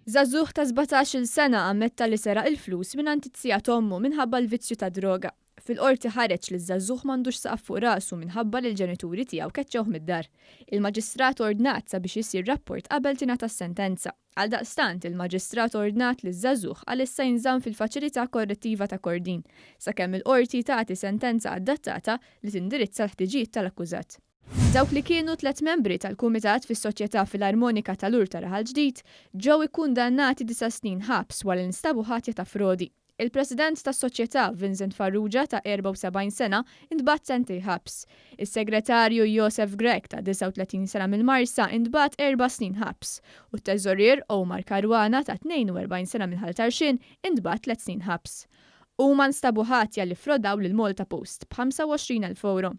Żagħżugħ ta' 17-il sena ammetta li seraq il-flus mingħand it-tija t'ommu minħabba l-vizzju tad-droga. Fil-Qorti ħareġ li ż-żagħżugħ m'għandux saqaf fuq rasu minħabba li l-ġenituri tiegħu keċċewh mid-dar. Il-Maġistrat ordnat sabiex isir rapport qabel tingħata s-sentenza. Għaldaqstant, il-Maġistrat ordnat li ż-żagħżugħ għalissa jinżamm fil-Faċilità Korrettiva ta' Kordin, sakemm il-Qorti tagħti sentenza adattata li tindirizza l-ħtiġijiet tal-akkużat. Dawk li kienu tlett membri tal-kumitat fis-Soċjetà Filarmonika tal-Ur ta' Raħal Ġdid ġew ikkundannati disa' snin ħabs wara li nstabu ħatja ta' frodi. Il-President tas-Soċjetà, Vincent Farrugia ta' 74 sena, intbagħat sentej ħabs. Is-Segretarju Josef Grech ta' 39 sena mill-Marsa intbagħat erba' snin ħabs u t-Teżorier Omar Caruana ta' 42 sena minn Ħal Tarxien intbagħat tliet snin ħabs. Huma nstabu ħatja li ffrodaw lil Malta Post b'25,000 ewro.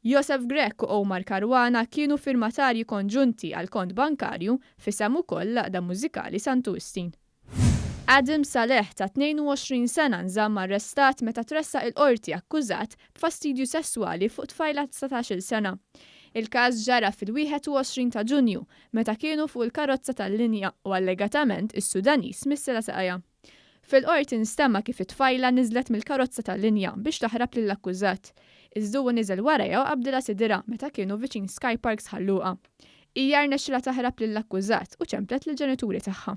Josef Grech u Omar Caruana kienu firmatarji konġunti għal kont bankarju f'isem ukoll l-Għaqda Mużikali Santu Wistin. Adam Saleh ta' 22 sena nżamm arrestat meta tressaq il-Qorti akkużat b'fastidju sesswali fuq tfajla ta' 19-il sena. Il-każ ġara fil-21 ta' Ġunju meta kienu fuq il-karozza tal-linja u allegatament is-Sudaniż missilha saqajha. Fil-Qorti nstema' kif it-tfajla niżlet mill-karozza tal-linja biex taħrab lill-akkużat. Iżda huwa niżel warajha u qabdilha sidirha meta kienu viċin Sky Parks Ħal Luqa. Hija rnexxilha taħrab lill-akkużat u ċemplet lill-ġenituri tagħha.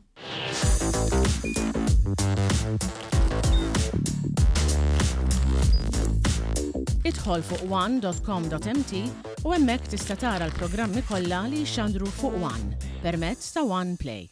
Idħol fuq one dot com dot mt u hemmhekk tista' tara l-programmi kollha li jixxandru fuq one permezz ta' One Play.